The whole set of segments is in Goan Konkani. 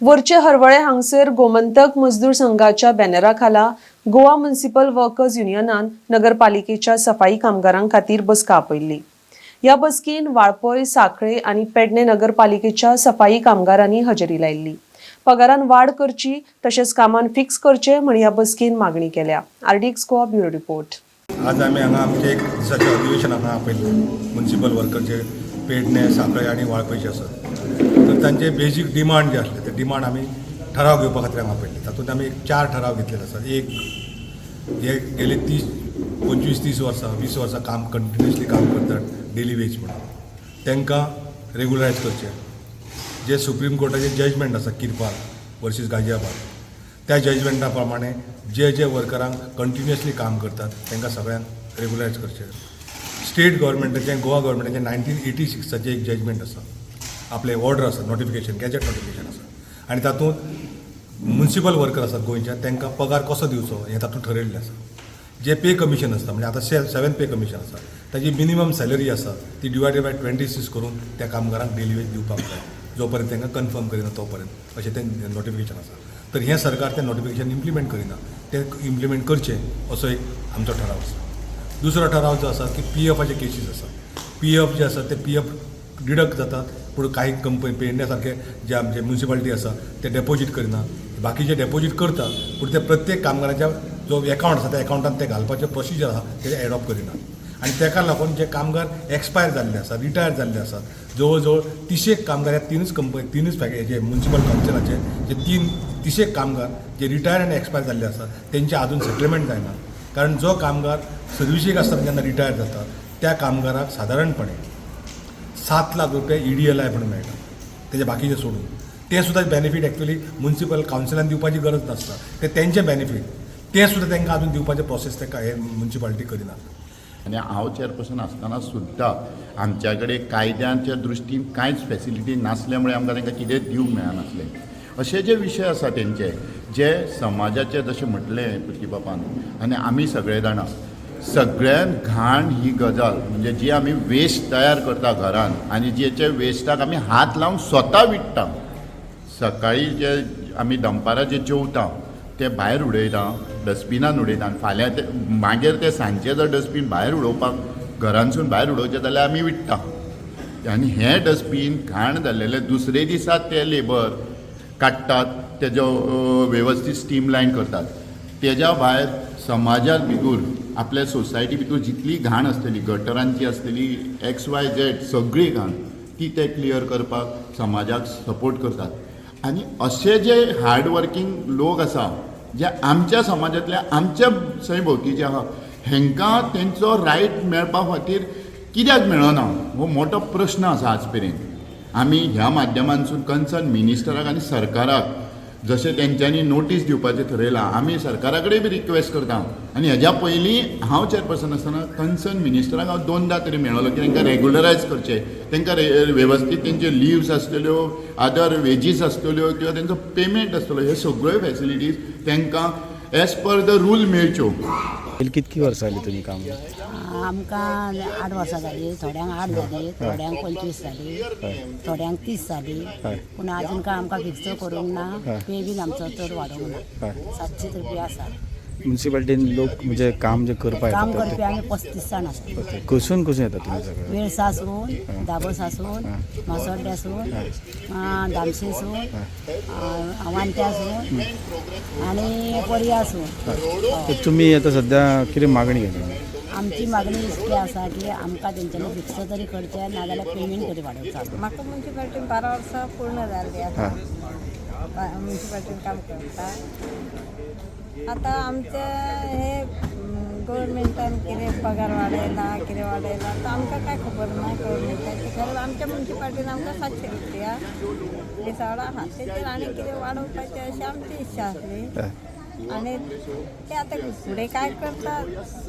वरचे हरवळे हांगसर गोमंतक मजदूर संघाच्या बॅनरा खाला गोवा म्युनिसिपल वर्कर्स युनियनान नगरपालिकेच्या सफाई कामगारां खातीर बसका आपयल्ली. ह्या बसकेन वाळपय, साखळे आनी पेडणे नगरपालिकेच्या सफाई कामगारांनी हजेरी लायिल्ली. पगारान वाड करची तशेंच कामान फिक्स करचे म्हण ह्या बसकेन मागणी केल्या. RDX Goa, bureau report. आज आमी हांगा आमचें एक दिसाचें अधिवेशन हांगा आपयल्लें. म्युनिसिपल वर्कर जे पेडणे, सांखळे आनी वाळपयचे आसात, तर तांचे बेजीक डिमांड जे आसले, ते डिमांड आमी ठराव घेवपा खातीर हांगा आपयल्ले. तातूंत आमी एक चार ठराव घेतलेले आसात. एक, हे गेले 30, 25, 30 वर्सां, 20 वर्सां काम कंटिन्युअसली काम करतात डेली वेज म्हणून, तांकां रेगुलरायज करचें. जे सुप्रीम कोर्टाचें जजमेंट आसा, किरपाल वर्सीस गाजियाबाद, त्या जजमेंटा प्रमाणे जे जे वर्करांक कंटिन्युअसली काम करतात, तांकां सगळ्यांक रेगुलरायज करचें. स्टेट गव्हर्मेंटाचें, गोवा गव्हर्मेंटाचें 1986चें एक जजमेंट आसा, आपलें ऑर्डर आसा, नोटिफिकेशन, गॅजेट नोटिफिकेशन आसा आनी तातूंत म्युनिसिपल वर्कर आसात गोंयच्या, तांकां पगार कसो दिवचो हें तातूंत ठरयल्लें आसा. जे पे कमिशन आसता, म्हणजे आतां सेवन पे कमिशन आसा, ताजी मिनिमम सॅलरी आसा ती डिवायडेड बाय 26 करून त्या कामगारांक डेली वेज दिवपाक जाय, जो पर्यंत तांकां कन्फर्म करिना तो पर्यंत, अशें तें नोटिफिकेशन आसा. तर हें सरकार तें नोटिफिकेशन इम्प्लिमेंट करिना, तें इम्प्लिमेंट करचें असो एक आमचो ठराव आसा. दुसरो ठराव जो आसा की पी एफाचे केसीस आसा. पी एफ जे आसा ते पी एफ डिडक्ट जातात, पूण कांय कंपनी, पेडण्या सारके जे आमचे म्युनिसिपालिटी आसा, ते डेपोजीट करिना. बाकीचे डेपोजीट करता, पूण ते प्रत्येक कामगाराच्या जो एकावंट आसा, त्या एकावंटान ते घालपाचें प्रोसिजर आसा ते एडॉप्ट करिना आनी ताका लागून जे कामगार एक्सपायर जाल्ले आसात, रिटायर जाल्ले आसात, जवळ जवळ तिशेक कामगार ह्या तिनूच कंपनी, तिनूच जे म्युनिसिपल कावन्सिलाचे जे तीन तिशेक कामगार जे रिटायर आनी एक्सपायर जाल्ले आसात, तेंचे आजून सेटलमेंट जायना. कारण जो कामगार सर्विसीक आसतना जेन्ना रिटायर जाता, त्या कामगाराक सादारणपणे 7 लाख रुपया ईडीएलआय म्हणून मेळटा. तेजे बाकीचे सोडून ते सुद्दां बेनिफीट एक्चुअली म्युनिसिपल कावन्सिलान दिवपाची गरज नासता, ते तेंचे बेनिफीट, ते सुद्दां तांकां अजून दिवपाचें प्रोसेस ताका हे म्युनिसिपालिटी करिनात. आनी हांव चेअरपर्सन आसतना सुद्दां आमच्या कडेन कायद्याच्या दृश्टीन कांयच फेसिलिटी नासल्या मुळे आमकां तांकां कितेंच दिवंक मेळनासलें. अशे जे विशय आसा तेंचे, जे समाजाचे, जशें म्हटलें प्रतिबापान आनी आमी सगळे जाणां, सगळ्यान घाण ही गजाल म्हणजे जी आमी वेस्ट तयार करता घरान आनी जेचे वेस्टाक आमी हात लावन स्वता विट्टा. सकाळी जे आमी दनपारां जे जेवता ते भायर उडयता, डस्टबिनान उडयता आनी फाल्यां ते मागीर ते सांजचे जर डस्टबीन भायर उडोवपाक, घरांसून भायर उडोवचें जाल्यार आमी विट्टा आनी हें डस्टबीन घाण जाल्लेलें दुसरे दिसा ते लेबर काडटात, तेजो वेवस्थीत स्ट्रीम लायन करतात. तेज्या भायर समाजात भितूर, आपल्या सोसायटी भितूर जितली घाण आसतली, गटरांची आसतली, एक्स वाय झेड सगळी घाण, ती ते क्लियर करपाक समाजाक सपोर्ट करतात. आनी अशे जे हार्ड वर्कींग लोक आसा, जे आमच्या समाजांतले, आमच्या सैभोवतीचे आहा, हेंकां तेंचो रायट मेळपा खातीर कित्याक मेळना, हो मोठो प्रश्न आसा. आज मेरेन आमी ह्या माध्यमांतसून कन्सर्न मिनिस्टराक आनी सरकाराक, जशें तेंच्यांनी नोटीस दिवपाचें थरयलां, आमी सरकारा कडेन बी रिक्वेस्ट करता. आनी हेज्या पयलीं हांव चेअरपर्सन आसतना कन्सर्न मिनिस्टराक हांव दोनदां तरी मेळ्ळो की तांकां रेगुलरायज करचें, तांकां वेवस्थीत तेंचे लिव्स आसतल्यो, अदर वेजीस आसतल्यो किंवा तेंचो पेमेंट आसतलो, हे सगळ्यो फेसिलिटीज तांकां एज पर the rule मेळच्यो. कितकी वर्सां जाली तुमी काम? आमकां 8 वर्सां जाली. थोड्यांक 8 जाली, थोड्यांक 25 जाली, थोड्यांक 30 जाली. पूण अजून काय आमकां फिक्स करूंक ना. पे बीन आमचो चड वाडोवंक ना, 700 रुपया आसा. म्युनिसिपालिटीन लोक म्हणजे काम जे करपाक काम येतात करपी आमी 35 जाण आसा. ते खंयसून खंयसून येतात तुमी सगळे? वेळसासून, दाबोसासून, मासोड्ड्यासून, दामशेसून, वांट्यासून आनी पर्यासून. तर तुमी आतां सद्या कितें मागणी केली? आमची मागणी इतकी आसा की आमकां तेंच्यांनी फिक्स तरी करचें, नाजाल्यार पेमेंट तरी वाडोवचो. म्हाका म्युनिसिपालिटीन 12 वर्सां पूर्ण जाल्ली आतां म्युनिसिपालिटीन काम करता. आतां आमचे हे गव्हर्मेंटान कितें पगार वाडयला, कितें वाडयला, तो आमकां कांय खबर ना गव्हर्मेंटाची. खरें आमच्या म्युनिसिपालिटीन आमकां 700 रुपया दिसावडो आहा. तेचेर आनी कितें वाडोवपाचें अशी आमची इच्छा आसली. आनी ते आतां फुडें काय करतात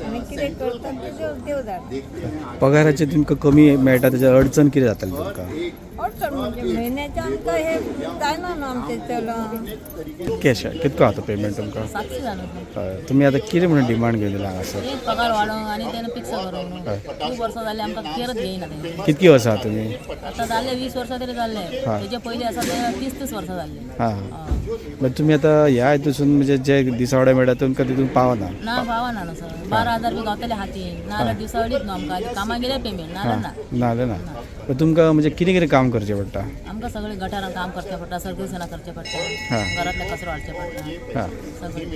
आनी कितें करतात ते देव देव जाणा. पगाराचे तुमकां कमी मेळटा तेच्या अडचण कितें जाताली तुमकां? अडचण म्हणजे म्हयन्याचें आमकां हें जायना न्हू आमचें चलो. कॅश कितको आतां पेमेंट तुमकां? 700 जालो. हय, तुमी आतां कितें म्हणून डिमांड घेवन येयला हांगासर? एक पगार वाडोवंक आनी तेणें फिक्स करूंक. खूब वर्सां जाली आमकां केरत घेयना तें. कितकी वर्सां तुमी? आतां जाल्ले 20 वर्सां तरी जाल्ले. तेजे पयलीं आसा ते 30-30 वर्सां जाल्ले. हां, मागीर तुमी आतां ह्या हितूसून म्हणजे जे दिसावडे मेळटा तुमकां तितून पावना? ना, पावना न्हू सर. 12,000 बी गावतले हातीन, नाजाल्यार दिवसा अडीच न्हू आमकां कामां गेले पेमेंट, नाजाल्यार ना. ना जाल्यार ना. मागीर तुमकां म्हणजे कितें कितें काम करचें पडटा? आमकां सगळें गटारान काम करचें पडटा, सर्कुलेशनां करचें पडटा, घरांतले कचरो हाडचें पडटा, सगळें.